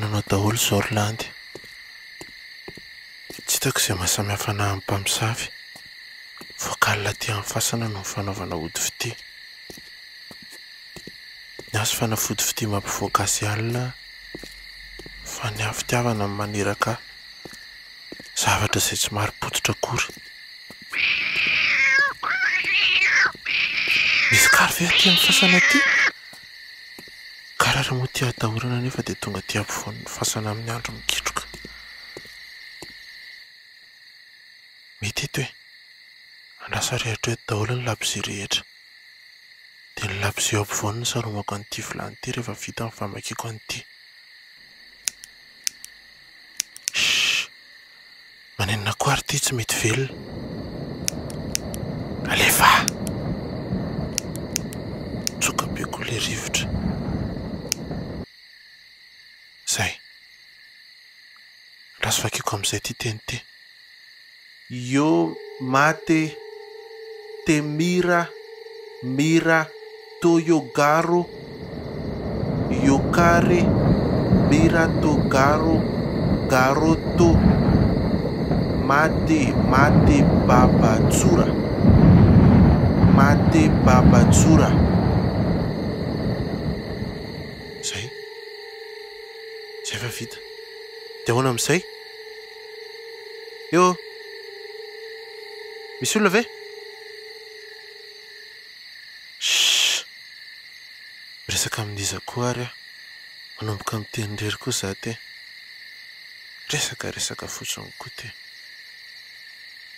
nanao daholo izao ry Landy. Tsy hitako izay mahasamihafa anà amin'ny mpamosavy. Vocal aty amin'ny fasana no fanaovana ody fitia. Ny azy fanafody fitia mampivoaka azy alina fa ny ahy fitiavana no maniraka ahy. Zavatra izay tsy marim-pototra akory. Misy kary ve aty amin'ny fasana aty? Kary ary moa ity atahorana nefa dia tonga aty ampovoan'ny fasana amin'ny andro mikitroka. Mety eto e! Andraso arehitra eto daholo ny labozia rehetra. Dia ny labozia eo ampovoany no saromako an'ity vilany ity rehefa vita ny famakiako an'ity. Shh! Maninona koa ary ity tsy mety velona? Alefa! Mitsoka be koa ilay rivotra. Izay. Andraso vakiako amin'izay ity teny ity. Yo mate te mira mira toyogaro yokare mira togaro garoto mate mate babatsora mate babatsora. Zay. Zay fa vita. Dia ahoana amin'izay? Eo! Misy olona ve? Shh! Miresaka amin'iza koa ary aho? Manomboka miteny irery koa za te. Resaka resaka fotsiny koa te.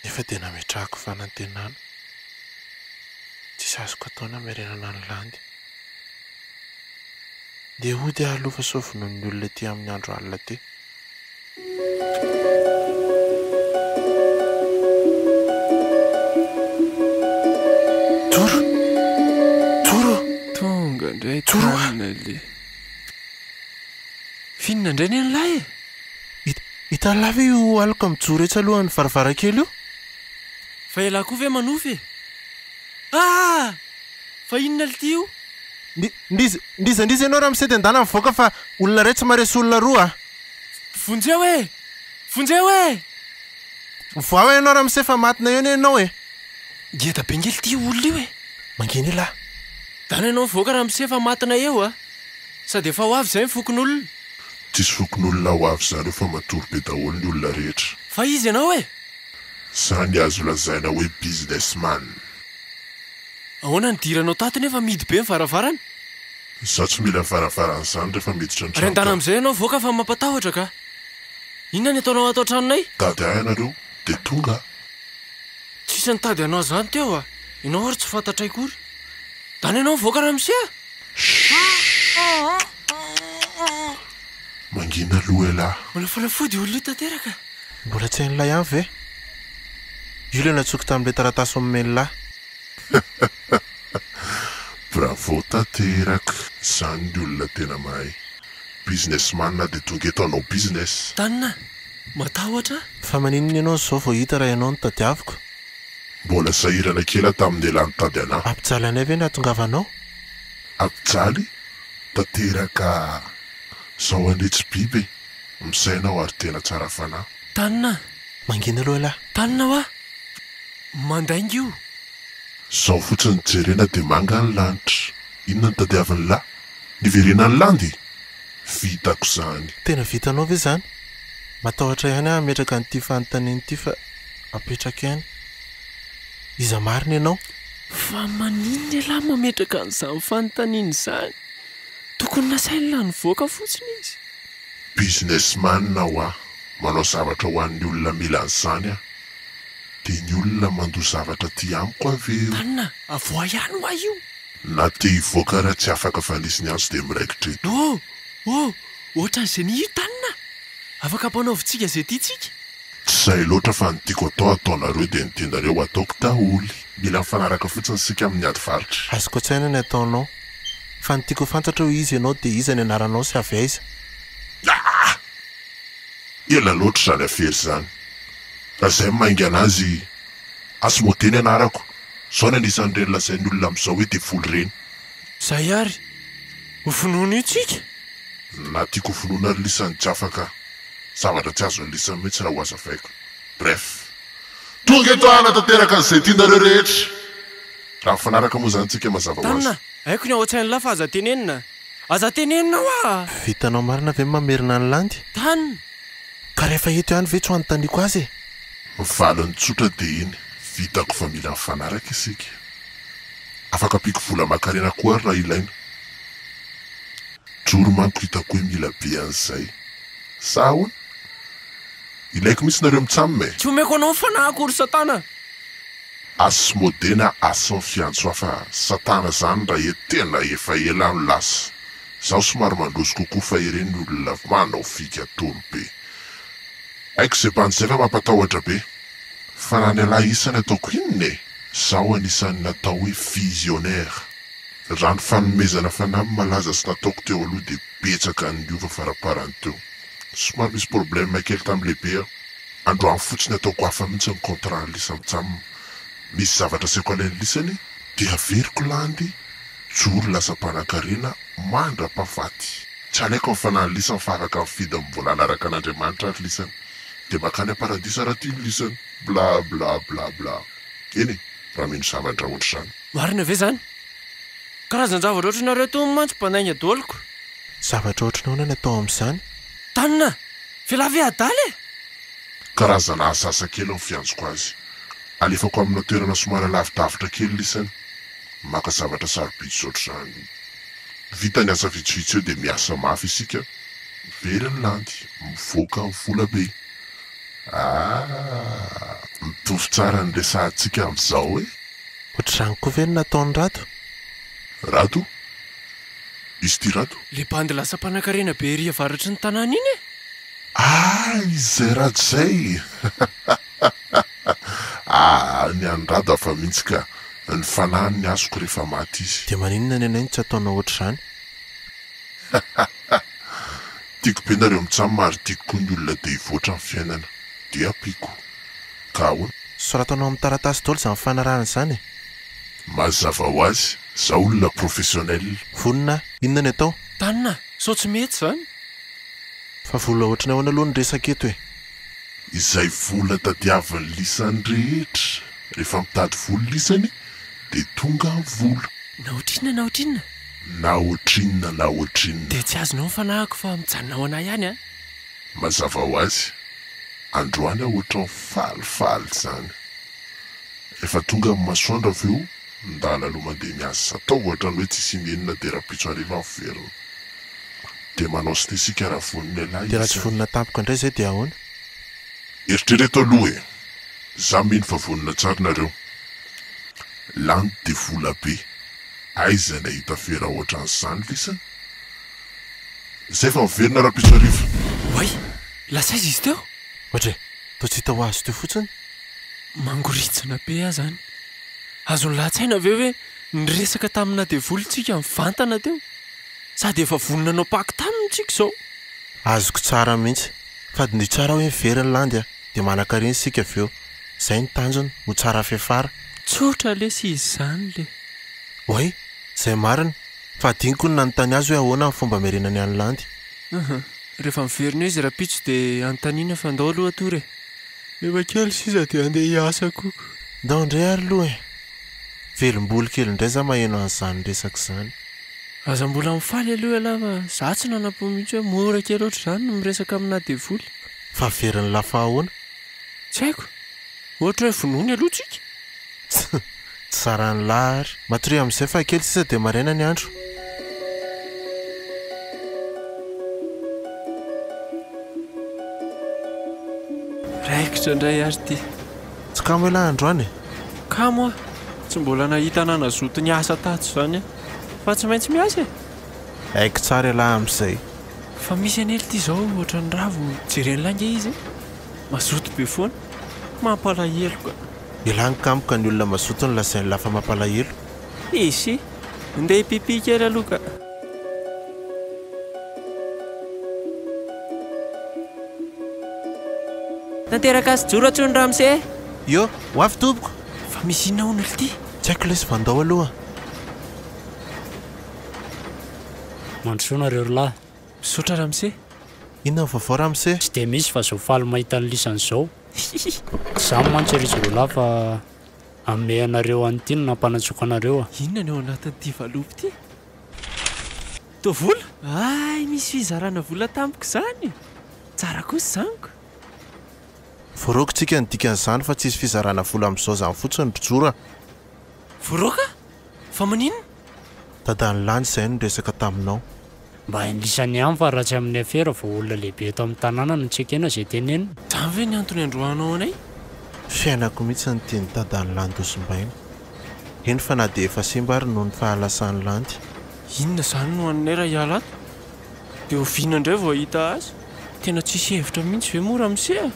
Nefa dia nametrahako fanantenana. Tsisy azoko atao namerenana an'i Landy. Ndeha hody aho aloha fa sao vonoin'ny olona ety amin'ny andro alina ety. Joro! Joro! Tonga indray Joro a! tanina le. F'inona indray ny an'lahy e? Hita- Hitan'lahy ve io aloka mijoro etsy alohan'ny varavarankely io? Fa ialahy koa ve manofy e? Ah! Fa inona lty io? Ndriza ndriza ndriza ianao ramose dia ndana mivoaka fa olona iray tsy maharesy olona roa a! Vonjeo e! Vonjeo e! Mivoaha ianao ramose fa matina eo anie ianao e! Ngeda be nge lty olona io e! Mangina elah! Ndana ianao mivoaka ramose fa matina eo a! Sady efa ho avy izay ny fokonolona. Tsisy fokonolona ho avy izany eo fa matory be daholo ny olona rehetra. Fa iza ianao e? Zany azo lazaina hoe business man. Ahoana ny nidiranao tato nefa mihidy be ny varavarana? Izaho tsy mila varavarana izany rehefa miditra ny Ary andana trano ka. amin'izay ianao voaka fa mampatahotra ka. Inona ny ataonao ato an-tranonay? Tady ahy ianareo dia tonga a. Tsisy nitady anao izany teo a! Ianao ary tsy fantatray akory. Dana ianao mivoaka ramose a! Shhh! Mangina aloha elah. Mbola fanafody io olona io tanteraka. Mbola tsy hain'lah ihany ve? Io ilay nantsoiko tamin'ilay taratasy nomen'lah. Bravo tanteraka. Zany ny olona tena mahay. Business man dia tonga eto hanao business. Tanina, matahotra aho. Fa maninona ianao izao vao hita raha ianao no tadiaviko? Mbola sahirana kely aho tamin'ny elah nitady anah. Hampijaly anay ve ny hahatongavanao? Hampijaly? Tanteraka. Zao anie tsy biby e. Misaina aho ary tena tsara fanahy. Tanina. Mangina aloha elah. Tanina hoa. Mandainga io. Zao fotsiny jerena dia manga ny lanitra. Inona no tadiavin'lah? Niverenan'i Landy? Vitako zany. Tena vitanao ve zany? Matahotra ihany aho hametraka an'ity fanontaniana ity fa apetrako ihany. Iza marina ianao? Fa maninona ialahy mametraka an'izany fanontaniana izany? Tokony nasain'lah nivoaka fotsiny izy. Business man aho a! Manao zavatra ho an'ny olona mila an'izany aho. Dia ny olona mandoa zavatra aty amiko avy eo. Tanina, avoahy ihany hoa io! Na te hivoaka ary tsy afaka fa nisy niantso dia miraikitra eto. Oh! Oh! Ohatran'ny génie io Tanina! Afaka ampanaovintsika izay tiantsika! Tsy zay loatra fa ny tiako atao ataonareo dia ny tianareo ataoko daholo. Mila mifanaraka fotsiny isika amin'ny ady varotra. Azoko an-tsaina ny ataonao. Fa ny tiako ho fantatra hoe iza ianao dia iza ny anaranao sy avy aiza? Ah! Ela loatra izany afera izany. Raha izay no mahaingana azy, Asmodée ny anarako. Izao ny anisan'ireny lazain'ny olona amin'izao hoe devoly ireny. Izay ary! Ho vonoina io tsika! Na tiako ho vonoina ry lisany tsy afaka. Zavatra tsy azon'i lisany mihitsy raha ho hazavaiko. Bref. Tonga eto aho hanatanteraka an'izay tianareo rehetra. Raha mifanaraka moa izany tsika mazava ho azy. Tanina, haiko ny ao an-tsain'lah fa aza tenenina. Aza tenenina hoa! Vitanao marina ve ny mamerina an'i Landy? Tanina! Ka rehefa eto ihany ve tsy ho anontaniako azy e? Valiny tsotra dia eny, vitako fa mila mifanaraka isika. Afaka ampiako vola aman-karena koa ary raha ilaina. Joro manko hitako hoe mila be an'izay. Sa ahoana? Ilaiko mihitsy nareo mitsam e! Tsy omeko anao ny fanahiko ry satana! Asmodée na Ason fiantso hafa satana zany raha eto tena efa ela aho no lasa. Zaho somary mandroso kokoa fa ireny olona manao fika toro be. Haiko ze bandy zay fa mampatahotra be. Fa raha ny alahy isany ataoko inona e? Zaho anisan'ny natao hoe visionnaire. Raha ny fanomezana fanahy malaza sy nataoko teo aloha dia betsaka ny niova faraparany teo. Somary misy problème kely tamin'ny lehibe aho. Androany fotsiny ataoko hafa mihitsy ny contrat an'lisany tsam. Misy zavatra asaiko alain'lisany dia averiko landy joro lasa mpanankarena mandra-pahafaty. Tsy alaiko ny fanahin'lisany fa afaka mifidy ny mbola hanaraka an'Andriamanitra ary lisany. Dia mankany am-paradisa raha tiany lisany. Bla bla bla bla. Eny e, raha mino zavatra ohatr'izany. Marina ve izany? Karazan-javatra ohatranareo itony mantsy mpandainga daholo ko. Zavatra ohatran'ny ahoana ny atao amin'izany? Tanina! F'elah ve adala e? Karazana asa kely ny fiantsoko azy. Alefako amina toerana somary alavidavitra kely lisany. Maka zavatra sarobidy sy ohatr'izany. Vita ny asa vitsivitsy eo dia miasa mafy isika. Very ny landy, mivoaka ny vola be. Ah! Mitovy tsara ny resahantsika amin'izao e! Ohatr'izany koa ve no nataon'i Rado? Rado? Izy ity Rado? Le bandy lasa mpanankarena be ery avaratry ny tanàna iny e! Ah! Izay Rado izay! Ah! Ny an'i Rado hafa mihitsy ka! Ny fanahiny ny azoko rehefa maty izy. Dia maninona ny anay no tsy ataonao ohatr'izany? Tiako be nareo mitsam ary tiako koa ny olona te hivoatra amin'ny fiainana. Dia ampiako. Ka ahoana? Soratanao amin'ny taratasy daholo izany fanarahana izany e! Mazava ho azy, za olona professionnel. Vonona aho, inona ny atao? Tanina, sao tsy mety izany? Fa vola ohatry ny ahoana aloha ny resaka eto e? Izay vola tadiavin'ny lisany rehetra, rehefa mitady vola lisany dia tonga ny vola. Na ohatrinona na ohatrinona? Na ohatrinona na ohatrinona. Dia tsy azonao ny fanahiko fa mijanona ho anah ihany an! Mazava ho azy, androany aho ohatran'ny falifaly izany. Rehefa tonga ny masoandro avy eo, ndana aloha mandeha miasa. Ataovy ohatran'ny hoe tsisy inenina dia rahampitso hariva miverina. Dia manao site isika raha vonona ialahy Dia raha tsy isany. vonona tampoka indray izay dia ahoana? Eritrereto aloha e! Za mino fa vonona tsara nareo. Lany dia vola be. Aiza ny ahita fera ohatran'izany lisany? Zay fa miverina rahampitso hariva. Oay! Lasa aiza izy teo? Oadray! Toa tsy hita ho azy teo fotsiny. Mangoritsina be aho zany. Azon'i lahatsaina ve hoe niresaka tamina devoly tsika nivantana teo? Sady efa vonona hanao pacte taminy tsika izao. Azoko tsara mihitsy. Fa diniho tsara hoe very ny landy a! Dia manankarena isika avy eo. Izay no tanjona, ho tsara fiafara. Tsotra lesy izy izany le. Oay! Izay marina. Fa adinoko ny nanontany azy hoe ahoana ny fomba amerenany an'i Landy. Uhum. Rehefa miverina eo izy rahampitso dia anontaniana fa ndao aloha hatory e. Efa kely sisa dia handeha hiasa koa. Ndao indray ary aloha e! Velom-bolo kely indray za maheno an'izany resaka izany. Aza mbola mifaly aloha ialahy fa za tsy nanam-po mihitsy hoe mora kely ohatr'izany ny miresaka aminà devoly. Fa averin'i Lafa ahoana? Tsy haiko. Ohatra hoe vonoiny aloha tsika. Tsy zaran'lah ary. Matoria amin'izay fa kely sisa dia maraina ny andro. Raikitra indray ary ity. Tsy kamo elah androany e? Kamo aho. Tsy mbola nahita nanazoto niasa tato izany aho. Fa tsy maintsy miasa e! Haiko tsara elah amin'izay. Fa misy anie lty izao ohatran'ny ravo jeren'lah nge izy e! Mazoto be foana. Mampalahelo ka. Elah ny kamo ka ny olona mazoto no lazain'lah fa mampalahelo. Hisy. Ndeha hipipi kely aloha ka. Tanteraka sy joro atsony ramose. Io, ho avy tompoko. Fa misy inona hono lty? Tsy haiko lesy fa ndao aloha. Mandrosoa nareo ry lahy. Misaotra ramose. Inona ny vaovao ramose? Tsy dia misy fa zao faly mahita ny lisany zao. Tsy zany mantsy ry roalahy fa hanome anareo an'ity no nampanantsoiko anareo a. Inona ny ao anatin'ity valopy ity? Toa vola? Hay misy fizarana vola tampoka izany e! Tsara kosa izany ko! Voaroaka tsika ny dikan'izany fa tsisy fizarana vola amin'izao izany fotsiny ry Joro a! Voaroaka? Fa maninona? Dadan'i Landy izay no niresaka taminao. Mba hain'lisany ihany fa raha tsy amin'ny afera vao olona lehibe eto amin'ny tanàna no tsy ekena izay tenenina. Izany ve ny antony androahanao anay? Fiainako mihitsy ny tian'i Dadan'i Landy hosimbaina. Eny fa na dia efa simba ary noho ny fahalasan'i Landy. Inona izany no haninay raha hiala ato? Dia oviana indray vao hahita azy? Tena tsisy hevitra mihitsy ve moa ramose a?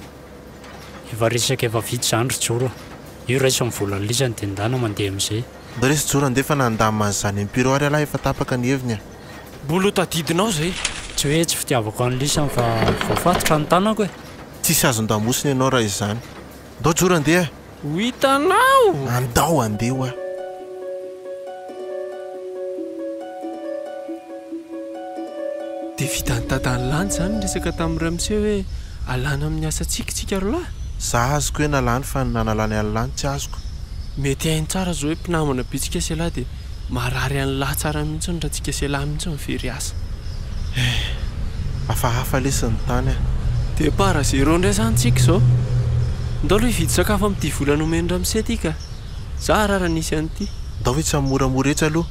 Efa resaka efa vita izany ry Joro a! Io raiso ny volan'i lisany dia ndana mandeha amin'izay. Ndao resy Joro andeha fa nandamina an'izany impiro ary ialahy efa tapaka ny heviny a! Mbola ho tadidinao izay. Tsy hoe tsy fitiavako an'i lisany fa voafatotra ny tanako e! Tsisy azon-damosina ianao raha izany. Ndao Joro andeha e! Ho hitanao! Andao andeha hoa! Dia vitan'i dadan'i Landy izany ny resaka tamin'i Ramose hoe alana amin'ny asantsika isika rolahy? Za azoko hoe nalany fa ny nanalany an'i Landy tsy azoko. Mety hainy tsara izao hoe mpinamana be tsika sy elah dia marary an'lah tsara mihitsiny raha tsika sy elah mihitsy no very asa. Eh! Hafahafa lesy ny tany a! Départ à zéro indray izany tsika izao. Ndao aloha hividy sakafo amin'ity vola nomen'i ramose ity ka. Za raha nisy an'ity. Ndao ve tsy amin'ny moramora etsy aloha.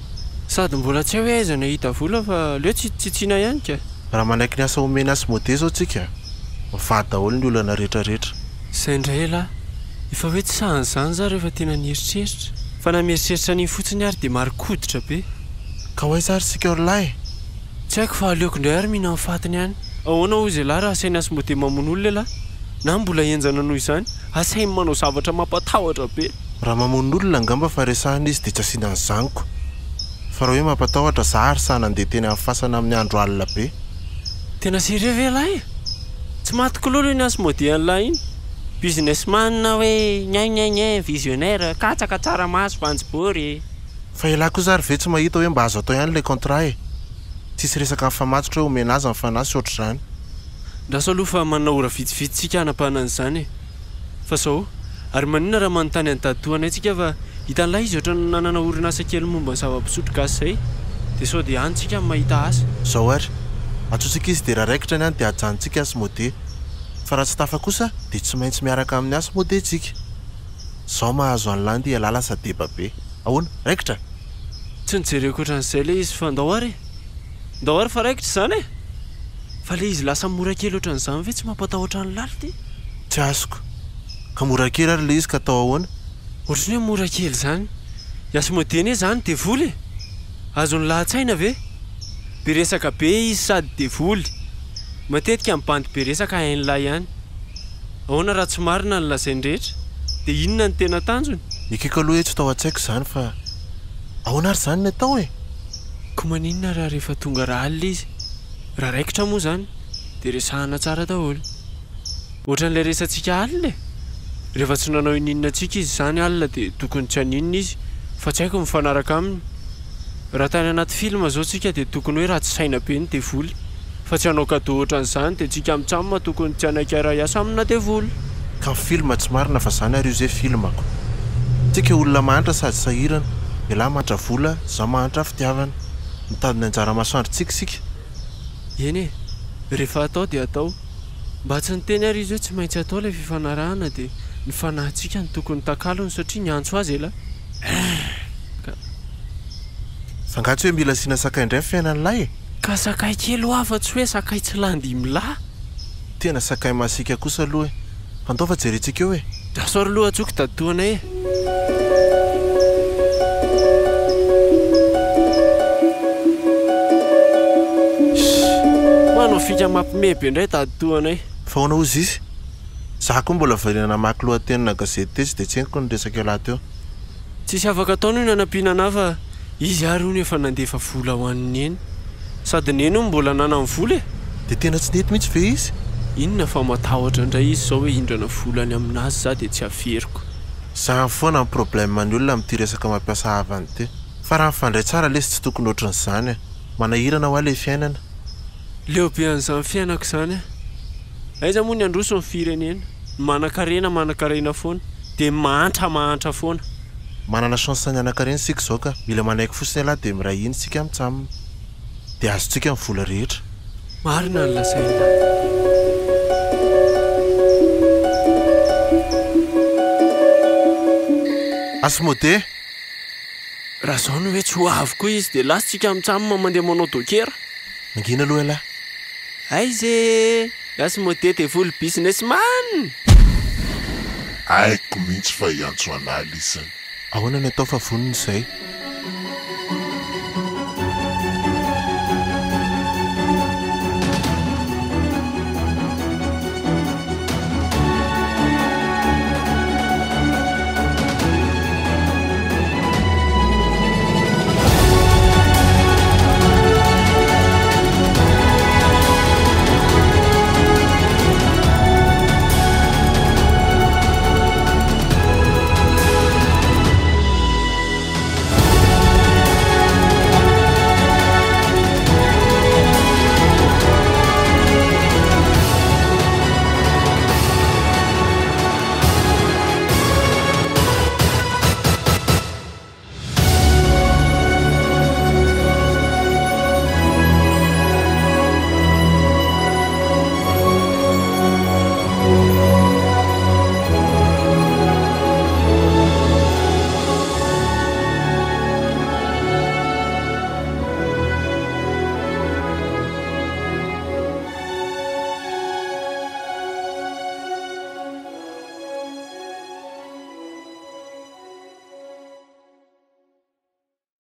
Sady mbola tsy hay hoe aiza no hahita vola fa aleo tsitsitsiana ihany ka. Raha manaiky ny asa omena Asmodee izao tsika, mivaha daholo ny olana rehetra rehetra. Izay indray elah. Efa hoe tsy sahy an'izany za rehefa tena nieritreritra. Fa na mieritreritra an'iny fotsiny ary dia marikoditra be. Ka ho aiza ary tsika ry lahy e? Tsy haiko fa aleoko indray ary mihinan'ny fatiny ihany. Ahoana hozy elah raha asain'i Asmodee mamono olona elah? Na mbola henjana noho izany, asainy manao zavatra mampatahotra be. Raha mamono olona angamba fa resahina izy dia tsy asiana an'izany ko. Fa raha hoe mampatahotra za ary sahy nandeha teny amin'ny fasana amin'ny andro alina be. Tena sérieux ve elah e? Tsy maty kololo iny Asmodee an'lah iny. Business man hoe gnin gnin gnin, visionnaire, katsaka, tsaramaso, voanjobory. Fa elah kosa ary ve tsy mahita hoe mba azo atao ihany ilay contrat e? Tsisy resaka mifamatotra hoe omena azy ny fanahy sy ohatr'izany. Ndraso aloha fa manana ora vitsivitsy tsika hanapahana an'izany e! Fa zao, ary maninona raha manontany an'i dadatoanay tsika fa hitan'lah izy ohatran'ny nanana orinasa kely momba ny zava-pisotro gasy zay, dia sao dia any tsika no mahita asa. Zao ary, antsointsika izy dia raha raikitra ny any dia ajanontsika Asmodee. Fa raha tsy tafa kosa dia tsy maintsy miaraka amin'ny Asmodee tsika. Zao mahazo an'lah ndy ialahy lasa deba be. Ahoana? Raikitra? Tsy nijereko ohatran'izay ilay izy fa ndao ary e! Ndao ary fa raikitra izany e! Fa ilay izy lasa mora kely ohatran'izany ve tsy mampatahotra an'i Laly ty? Tsy azoko. Ka mora kely ary ilay izy ka atao ahoana? Ohatran'ny hoe mora kely izany. I Asmodee anie izany devoly e! Azon'i lahatsaina ve? Be resaka be izy sady devoly. Matetika ny bandy be resaka hain'lah ihany. Ahoana raha tsy marina ny lazainy rehetra? Dia inona no tena tanjony? Ekeko aloha hoe tsy tao an-tsaiko izany fa ahoana ary izany ny atao e? Ko maninona raha rehefa tonga rahalina izy? Raha raikitra moa izany dia resahana tsara daholo. Ohatran'ilay resatsika alina e! Rehefa tsy nanao ininona antsika izy izany alina dia tokony tsy haninona izy fa tsy haiko mifanaraka aminy. Raha tany anaty film zao tsika dia tokony hoe ratsy saina be ny devoly fa tsy hanao cadeau ohatran'izany dia tsika mitsam tokony tsy hanaiky hiara hiasa amina devoly. Ka ny film tsy marina fa zany ary io ze film ko. Tsika olona mahantra sady sahirana, elah mahantra vola, zaho mahantra fitiavana. Mitady ny anjara masoandro tsika isika. Eny e, rehefa atao dia atao. Mba tsy niteny ary izy hoe tsy maintsy atao ilay fifanarahana dia ny fanahintsika no tokony takalony satria niantso azy elah. Ka. Fa nga tsy hoe mila asiana sakay indray ny fiainan'lah e? Ka sakay kely hoa fa tsy hoe sakay tsy landy imlah. Tena sakay masiaka kosa aloha e! Fa ndao fa jerentsika eo e! Draso ary aloha antsoiko dadatoanay e! Shh! Manao fika mampime be indray dadatoanay. Fa ahoana hozy izy? Za koa mbola variana namaky lohatenina gazety tetsy dia tsy henoko ny resak'ialahy teo. Tsisy afaka ataony hono hanampiana anah fa izy ary hono efa nandefa vola ho an'i Neny. Sady Neny hono mbola nanam vola e! Dia tena tsy nety mihitsy ve izy? Inona fa matahotra indray izy izao hoe hindrana vola any aminazy za dia tsy averiko. Zany foana ny problème ny olona amin'ity resaka mampiasa havana ity. Fa raha mifandray tsara lesy tsy tokony ohatran'izany e. Manahirana hoa le fiainana. Leo be an'izany fiainako izany aho. Aiza moa ny handroso ny firenena? Ny manankarena manankarena foana, dia ny mahantra mahantra foana. Manana chance ny hanankarena isika izao ka. Mila manaiky fotsiny ialahy dia miray hina isika mitsam. Dia azontsika ny vola rehetra. Marina ny lazainao. Asmodee! Raha izao no hoe tsy ho avy koa izy dia lasa tsika mitsam mandeha manao dokera. Mangina aloha ialahy. Aiza e! Asmodee devoly business man! Haiko mihitsy fa hiantso an'ala isany. Ahoana ny atao fa vonona izay?